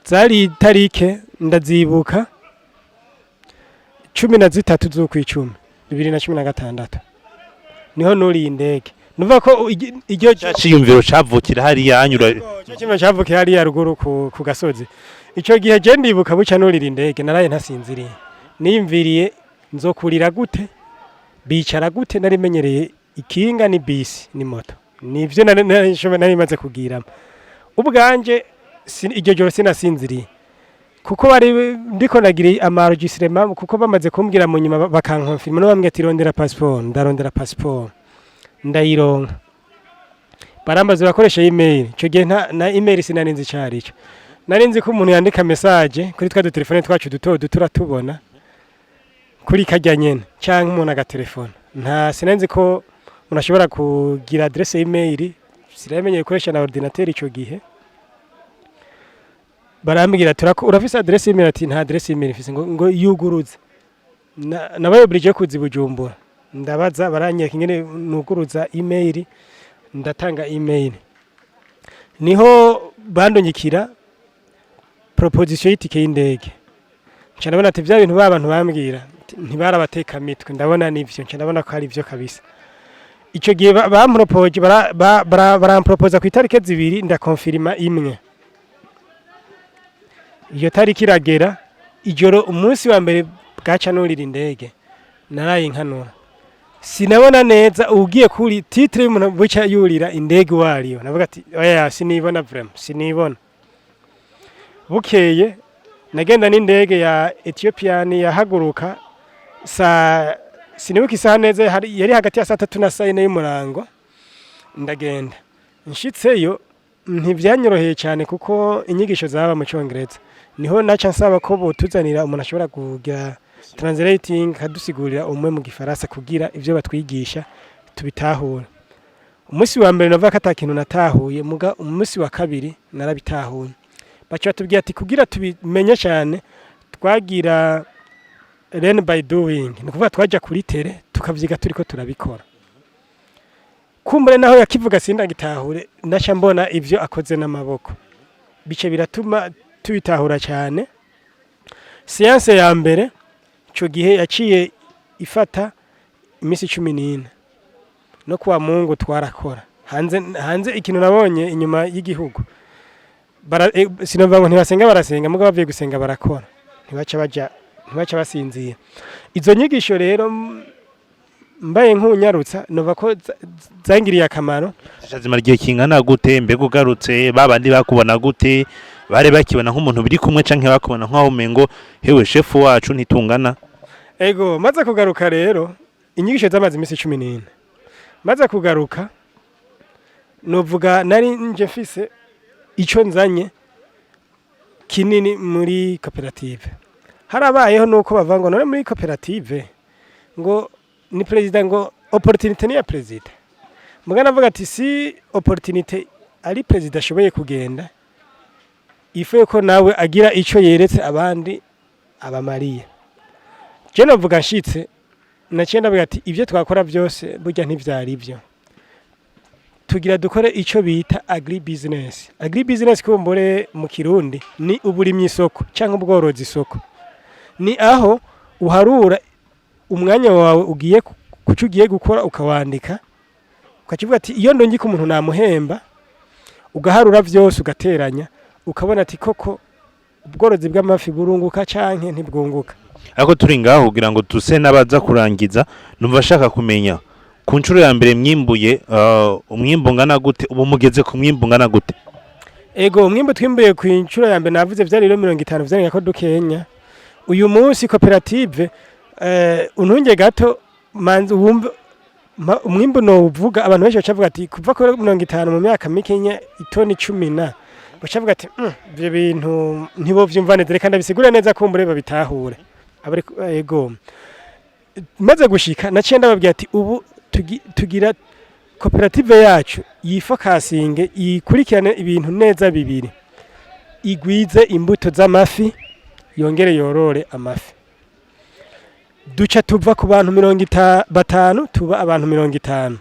Zari itarike ndazibuka, 13 z'ukwicumi 2016 niho nuriye indege. Nuvuga ko iryo Ca ciyumviro cavukira hariya hanyura. Cyo kimwe cavukira hariya ruguru ku gasozi. Ico gihe je ndibuka buca nurira indege, naraye ntasinziriye, niyumviriye nzokurira gute, bicara gute, nari menyereye ikinga ni bisi ni moto, nivyo nari maze kugiramo ubwanje. Iryo joro sinasinziriye, kuko bari ndiko nagira ama enregistrement, kuko bamaze kumbwira mu nyuma bakankonfirma no bambwira ati: "Rondera passeport." Ndarondera passeport, ndayironka. Barambaza: "Urakoresha email?" Ico gihe nta na email sinarinzi ico arico. Nari nzi ko umuntu yandika message kuri twa dutelefone twacu duto duto uratubona kuri karya nyene, canke umuntu agatelefona. Nta sinari ko umuntu ashobora kugira adresse email, sinamenye gukoresha na ordinateur ico gihe. Barambwira: "Turako urafise adresse email?" Ati: "Nta adresse email mfise." Ngo yuguruze. Nabaye obligé kuza i Bujumbura, ndabaza, baranyereka ingene nuguruza email, ndatanga email, niho bandungikira proposition y'itike y'indege. Nca ndabona ati vya bintu ba bantu bambwira ntibarabateka mitwe, ndabona nivyo, nca ndabona ko ari ivyo kabisa. Ico gihe bampropoje barampropoza ku itariki 2, ndakonfirima imwe. Iyo tariki iragera, ijoro umunsi wa mbere bwaca nurira indege, naraye nkanura, sinabona neza ugiye kuri titre y'umuntu buca yurira indege wariyo. Navuga ati: "Oya, sinibona vraiment, sinibona." Bukeye nagenda n'indege ya Ethiopian, yahaguruka saa, sinibuka isaha neza, yari hagati ya saa 3 na saa 4 y'umurango. Ndagenda, nshitseyo ntivyanyoroheye cyane, kuko inyigisho zaba mu Cyongereza. Niho naca nsaba ko botuzanira umuntu ashobora kugira Translating, kadusigurira umwe mu Gifaransa kugira ivyo batwigisha tubitahure. Umunsi wa mbere navuga ko ata kintu natahuye, muga umunsi wa kabiri narabitahuye. Baca batubwira ati kugira tubimenye cyane, twagira learn by doing, ni ukuvuga twaja kuri terrain tukavyiga turiko turabikora. Kumbure naho yakivuga sindagitahure, ndaca mbona ivyo akoze n'amaboko, bice biratuma tubitahura cyane. Séance ya mbere ico gihe yaciye ifata iminsi 14, no kuwa Mungu twarakora hanze. Hanze ikintu nabonye inyuma y'igihugu, sinova ngo ntibasenga, barasenga, mugabo bavuye gusenga barakora, ntibaca baja, ntibaca basinzira. Izo nyigisho rero, mbaye nk'unyarutsa, nova ko zangiriye akamaro. Zimara igihe kingana gute? Mbega ugarutse, babandi bakubona gute? Bari bakibona nk'umuntu biri kumwe, canke bakubona nk'aho umengo hewe shefu wacu ntitungana? Ego, maze kugaruka rero, inyigisho zamaze iminsi 14. Maze kugaruka, novuga nari nje mfise ico nzanye kinini muri koperative. Harabayeho nuko bavuga ngo none muri koperative ngo ni perezida, ngo opportunité ni ya perezida. Muga navuga ati si opportunité ari perezida ashoboye kugenda, ife ko nawe agira ico yeretse abandi abamariye. Je novuga nshitse, naciye ndavuga ati ibyo twakora byose burya ntivyari byo, tugira dukore ico bita agri business. Agri business kumbure mu Kirundi ni uburimyi isoko cyangwa ubworozi isoko. Ni aho uharura umwanya wawe ugiye kuco ugiye gukora, ukawandika, ukakivuga ati iyo ndongika umuntu namuhemba, ugaharura vyose, ugateranya, ukabona ati koko ubworozi bw'amafi burunguka canke ntibwunguka. Ariko turi ngaho kugira ngo duse n'abaza kurangiza, numva ashaka kumenya ku nshuro ya mbere mwimbuye umwimbu ungana gute? Ubu mugeze ku mwimbu ungana gute? Ego, umwimbu twimbuye ku nshuro ya mbere navuze vyari ibiro 50, vyarenga ko dukenya. Uyu munsi koperative, untunge gato manzi wumve umwimbu nowuvuga, abantu benshi bacavuga ati kuva kuri 50 mu myaka mikenya itoni 10 na, bacavuga ati ivyo bintu ntibovyumva neza. Reka ndabisigure neza kumbure babitahure. Ego, maze gushika naciye ndababwira ati ubu tugira koperative yacu yifokasinge, ikurikirane ibintu neza bibiri: igwize imbuto z'amafi, yongere yorore amafi. Duca tuva ku bantu 50 tuba abantu 50.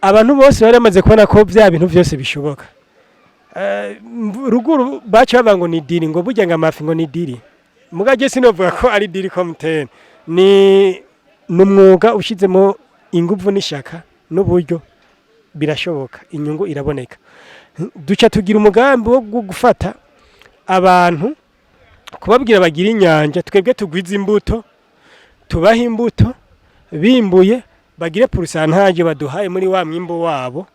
Abantu bose bari bamaze kubona ko vya bintu vyose bishoboka. Ruguru baca bavuga ngo ni deal, ngo burya ngo amafi ngo ni deal. Muga je sinovuga ko ari deal comme tel, ni umwuga ushizemo inguvu n'ishaka n'uburyo, birashoboka, inyungu iraboneka. Duca tugira umugambi wo gufata abantu, kubabwira bagira inyanja, twebwe tugwize imbuto, tubahe imbuto, bimbuye bagire pourcentage baduhaye muri wa mwimbo wabo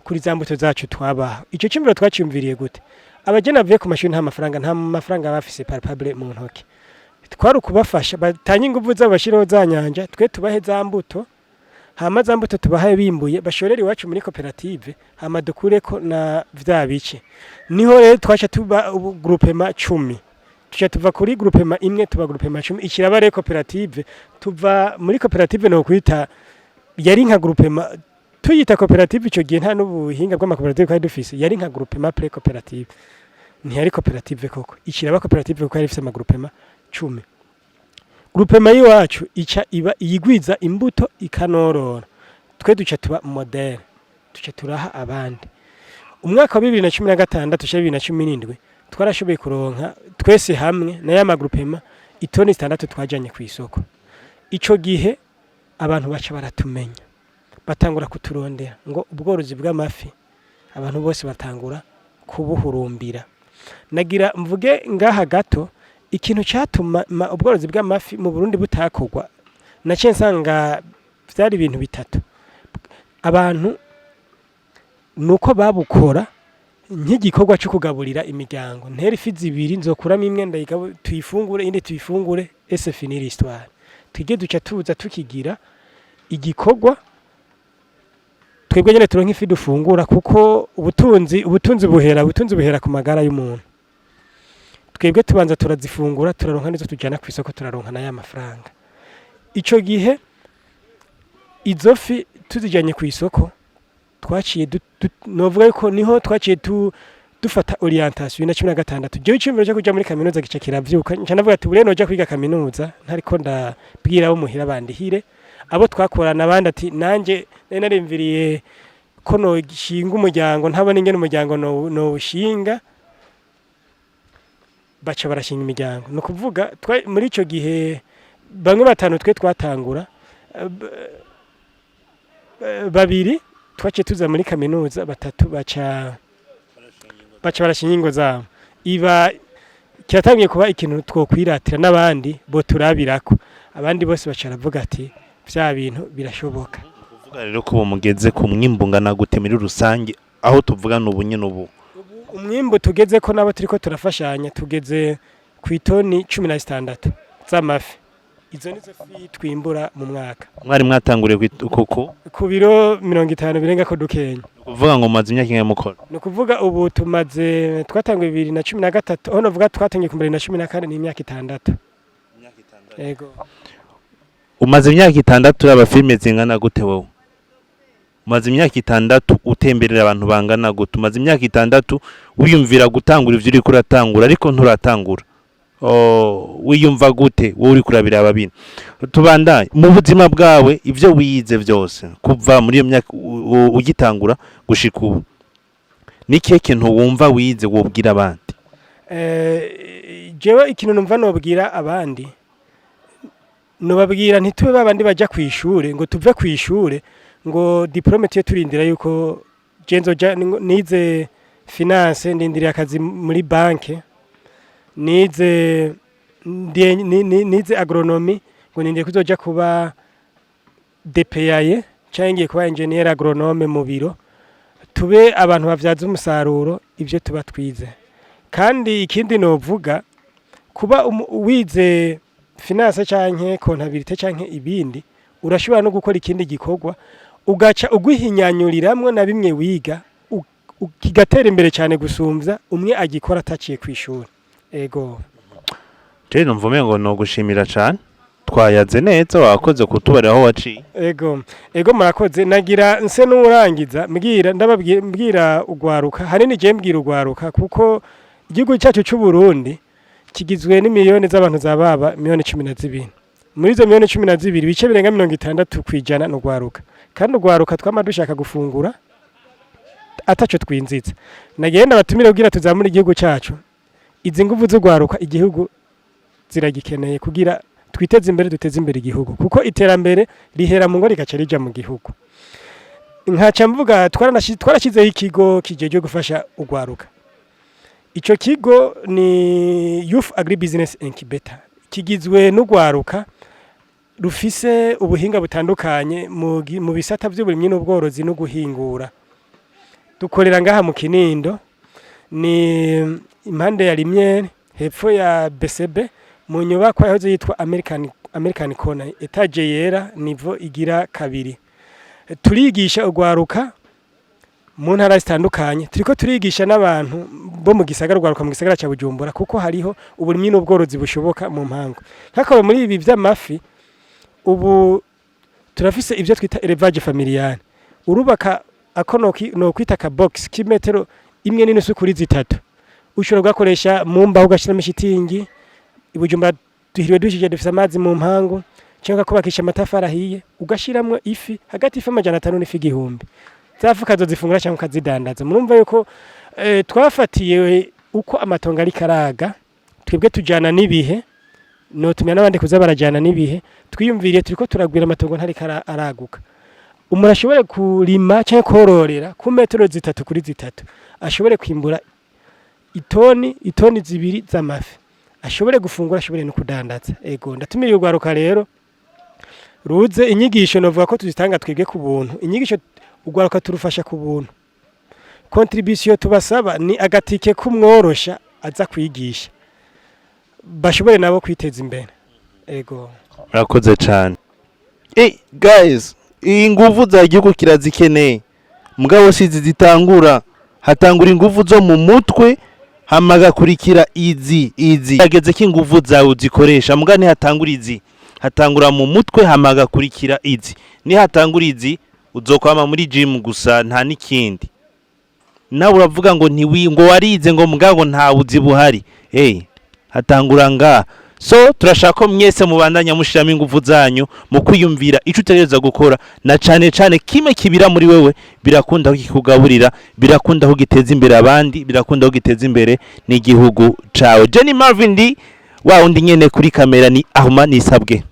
kuri za mbuto zacu twabaha. Ico cyumviro twaciyumviriye gute? Abageni bavuye ku mashuri nta mafaranga bafise palpable mu ntoki. Twari ukubafasha batanye inguvu zabo, bashireho za nyanja, twe tubahe za mbuto, hama za mbuto tubahaye bimbuye bashorere iwacu muri koperative, hama dukureko na vya bice. Niho rero twaca tuba ubu groupement 10. Tuca tuva kuri groupement imwe tuba groupement 10. Ikiraba rero koperative, tuva muri koperative no kwita yari nka groupement, tuyita koperative ico gihe nta n'ubuhinga bw'amakoperative twari dufise, yari nka groupement pré coopérative, ntiyari koperative koko. Ikiraba koperative kuko yari ifise amagroupement 10. Groupement y'iwacu ica iba iyigwiza imbuto ikanorora, twe duca tuba modèle, duca turaha abandi. Umwaka wa 2016 ushira 2017 twarashoboye kuronka twese hamwe na ya magroupement itoni 6 twajanye ku isoko. Ico gihe abantu baca baratumenya, batangura kuturondera ngo ubworozi bw'amafi, abantu bose batangura kubuhurumbira. Nagira mvuge ngaha gato ikintu cyatuma ubworozi bw'amafi mu Burundi butakorwa. Naciye nsanga vyari ibintu bitatu. Abantu nuko babukora nk'igikorwa cyo kugaburira imiryango: ntera ifi zibiri, nzokuramo imwe tuyifungure, indi tuyifungure, et c'est fini l'histoire. Twige duca tuza tukigira igikorwa twebwe nyene turonka ifi dufungura, kuko ubutunzi buhera ku magara y'umuntu. Twebwe tubanza turazifungura, turaronka nizo tujyana ku isoko, turaronka na ya mafaranga. Ico gihe izo fi tuzijyanye ku isoko, twaciye novuga yuko niho twaciye dufata orientation. 2016 jewe iciyumviro cyo kuja muri kaminuza gica kiravyuka. Nca ndavuga ati: "Buriya noja kwiga kaminuza ntariko ndabwira abo muhira bandihire, abo twakorana abandi." Ati: "Nanje nari narimviriye ko noshinga umuryango, ntabona ingene umuryango nowushinga." Baca barashinga imiryango. Ni ukuvuga muri ico gihe bamwe batanu twe twatangura, babiri twaciye tuza muri kaminuza, batatu baca barashinga ingo zabo. Iba kiratangiye kuba ikintu twokwiratira n'abandi bo turabirako. Abandi bose baca baravuga ati: "Vya bintu birashoboka." Kuvuga rero ko ubu mugeze ku mwimbu ungana gute muri rusange, aho tuvugana ubu nyene ubu? Umwimbu tugeze ko nabo turiko turafashanya, tugeze ku itoni 16 z'amafi. Izo nizo fi twimbura mu mwaka. Mwari mwatanguriye kuko Ku biro 50 birenga ko dukenya. Kuvuga ngo mumaze imyaka ingahe mukora? Ni ukuvuga ubu tumaze, twatanguye 2013, aho navuga twatangiye ku 2014, ni imyaka 6. Yego. Umaze imyaka 6 uraba filime zingana gute wowe? Umaze imyaka 6 utemberera abantu bangana gute? Umaze imyaka 6 wiyumvira gutangura ivyo uriko uratangura, ariko nturatangura. Oh, wiyumva gute wowe uriko urabiraba bino? Tubandanye mu buzima bwawe, ivyo wize vyose kuva muri iyo myaka ugitangura gushika ubu, ni ikihe kintu wumva wize wobwira abandi? Jewe ikintu numva nobwira abandi, nobabwira ntitube babandi baja kw'ishure ngo tuve kw'ishure ngo diplôme tuye turindira yuko je nzoja. Nize finance, ndindiriye akazi muri banke. Nize nize agronomie, ngo nindiriye kuzoja kuba DPAE canke ngiye kuba ingénieur agronome mu biro. Tube abantu bavyaza umusaruro ivyo tuba twize. Kandi ikindi novuga, kuba wize finance canke comptabilité canke ibindi, urashobora no gukora ikindi gikorwa ugaca uguhinyanyuriramwo na bimwe wiga, kigatera imbere cyane gusumvya umwe agikora ataciye kw'ishuri. Ego. Je numva umengo no gushimira cane, twayaze neza, wakoze kutubarira aho waciye. Ego, murakoze. Nagira nse n'urangiza mbwira, ndababwira, mbwira ugwaruka hanini, je mbwira ugwaruka kuko igihugu cyacu cy'u Burundi kigizwe n'imiliyoni z'abantu zababa miliyoni 12. Muri izo miliyoni 12, ibice birenga 60% ni ugwaruka. Kandi ugwaruka twama dushaka gufungura ataco twinziza. Nagenda batumire kugira tuzamure igihugu cyacu. Izi nguvu z'ugwaruka igihugu ziragikeneye kugira twiteze imbere, duteze imbere igihugu, kuko iterambere rihera mu ngo rigaca rija mu gihugu. Nkaca mvuga twarashyizeho ikigo kijejwe gufasha ugwaruka. Ico kigo ni Youth Agribusiness Incubator, kigizwe n'ugwaruka rufise ubuhinga butandukanye mu bisata by'uburimyi n'ubworozi no guhingura. Dukorera ngaha mu Kinindo, ni impande ya Rimyere, hepfo ya BCB, mu nyubakwa yahoze yitwa American Corner, étage yera, niveau igira kabiri. Turigisha ugwaruka mu ntara zitandukanye, turiko turigisha n'abantu bo mu gisagara, ugwaruka mu gisagara ca Bujumbura, kuko hariho uburimyi n'ubworozi bushoboka mu mpango. Nk'akaba muri ibi vy'amafi, ubu turafise ivyo twita élevage familial. Urubaka ako nokwita ka box k'imetero 1.5 kuri 3, ushobora kugakoresha mu mbaho, ugashiramo ishitingi. I Bujumbura duhiriwe dushije, dufise amazi mu mpangu, cyangwa kubakisha amatafari ahiye, ugashiramwo ifi hagati ifi 500 n'ifi 1000. Za fi ukazozifungura cyangwa ukazidandaza. Murumva yuko twafatiye uko amatongo ariko araga, twebwe tujana n'ibihe. Notumya n'abandi kuza barajana n'ibihe. Twiyumviriye turiko turagwira, amatongo ntariko araguka. Umuntu ashobore kurima cyangwa kororera ku metero 3 kuri 3, ashobore kwimbura itoni 2 z'amafi, ashobore gufungura, ashobore no kudandaza. Ego, ndatumiriye urwaruka rero ruze. Inyigisho novuga ko tuzitanga twebwe ku buntu. Inyigisho urwaruka turufasha ku buntu. Contribution tubasaba ni agatike k'umworosha aza kwigisha, bashobore nabo kwiteza imbere. Ego. Murakoze cyane. Guys, iyi nguvu za gihugu kirazikeneye, mugabo si izi zitangura, hatangura inguvu zo mu mutwe. Hama agakurikira izi. Izi ageze ko inguvu zawe uzikoresha, muga ntihatangura izi, hatangura mu mutwe, hama agakurikira izi. Nihatangura izi, uzokwama muri gym gusa, nta n'ikindi. Nawe uravuga ngo ntiwi ngo warize, ngo mugabo nta buzi buhari. Hey, hatangura ngaha. So turashaka ko mwese mubandanya mushiramo ingufu zanyu mu kwiyumvira ico utegereza gukora, na cane cane kimwe kibira muri wewe. Birakunda ko kikugaburira, birakunda ko giteza imbere abandi, birakunda ko giteza imbere n'igihugu cawe. Jenny Marvin, ndi wa undi nyene, kuri kamera ni Ahuma Nisabwe.